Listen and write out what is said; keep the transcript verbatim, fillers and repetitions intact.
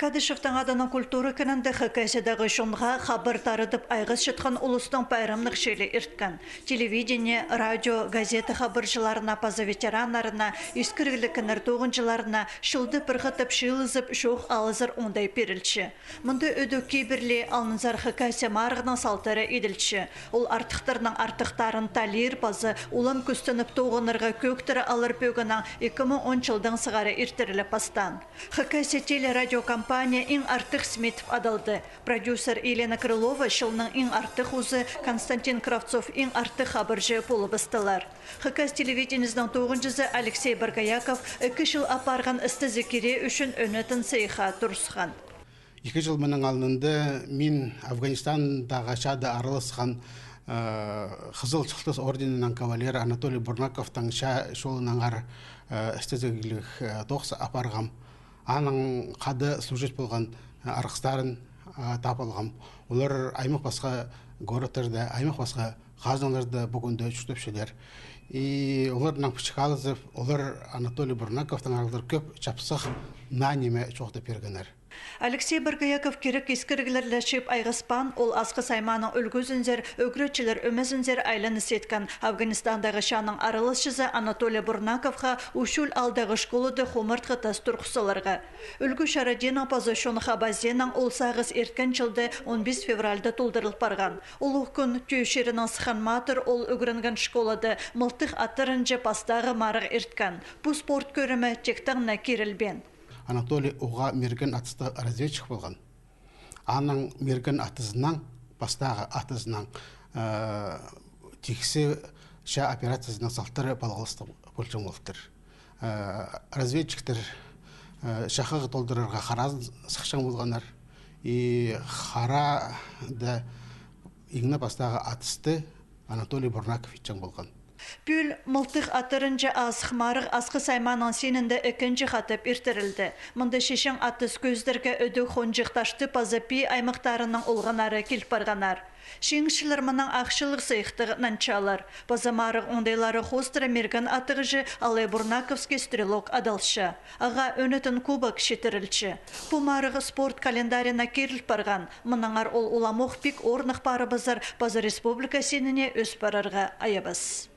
Кадышевтің адынаң культура кінінде Хакасиядағы чонға хабар таратып айғасчатхан улустың пайрамнығ чылы ирткен. Телевидение, радио, газета хабарҷыларына паза ветераннарына, искірігліг кіннер тоғынҷыларына чылда пір хатап чыылызып, чоох алызар оңдай пирілче. Мында ӧдӧк кибірліг алнынзар Хакасия марығның салтары иділче. Ол артыхтарның артыхтарын талир паза улам кӱстеніп тоғынарға кӧӧктіре алар пӧгінең ікі муң он чылдаң сығара иртіріле пастаан. Хакасия телерадиокомпания иң артых СМИ тіп адалды. Продюсер Елена Крылова, чылның иң артых узы, Константин Кравцов, иң артых хабарҷы полыбыстылар. Хакас телевидениезінің тоғынҷызы Алексей Боргояков ікі чыл апарған істезі кирее ӱчӱн ӧнетін сыйыхха турысхан. Ікі чыл мының алнында мин Афганистандағы чаада араласхан, э, Хызыл Чылтас орденінің кавалері Анатолий Бурнаковтың чаа чолынаңар, э, істезігліг, э, тоғыс апарғам. Анаң хада служить полған, э, арғыстарын, э, таап алғам. Олар аймах-пасха городтарда, аймах-пасха хазналарда пу кӱнде чуртапчалар. И оларнаң пічік алызып, олар Анатолий Бурнаковтаңар кӧп чапсых наа ниме чоохтап пиргеннер. Алексей Боргояков кирек искіріглерні чыып айғаспаан, ол Асхыс аймааның ӱлгӱзінзер, ӱгретчілер ӧмезінзер айланыс иткен. Афганистандағы чааның араласчызы Анатолий Бурнаковха Усюль аалдағы школада хумартхы тас турғыс саларға. Ӱлгӱ чарадиинаң паза чон хабазиинаң ол сағыс ирткен чылда он пис февральда толдырыл парған. Улуғ кӱн, Тӧӧ чирінең сыххан матыр ол ӱгренген школада мылтых аттарынҷа пастағы марығ ирткен. Пу спорт кӧрімі тиктең не кирілбеен. Анатолий уғаа мирген атыстығ разведчик полған. Анаң мирген атызынаң, пастағы атызынаң, э, тиксі чаа операциязының салтары палғалыстығ полҷаң полтыр. Э, разведчиктер, э, чахығ толдырарға харазын сыхчаң полғаннар. И харада иң не пастағы атысты Анатолий Бурнаков итчең полған. Пӱӱл мылтых аттарынҷа азых марығ Асхыс аймааның синінде ікінҷі хатап иртірілді. Мында чечең атыс кӧзідерге ӧдӧк Хонҷых Ташты паза Пии аймахтарының олғаннары кил парғаннар. Чиңісчілер мынаң ахчалығ сыйыхтығ нанчалар. Паза марығ оңдайлары хоостыра мирген атығҷы алай Бурнаковский стрелок адалча. Ағаа ӧнетін кубок читірілче. Пу марығ спорт календарина киріл парған. Мынаңар ол уламох пик орных парыбызар паза республика синіне ӧс парарға айабас.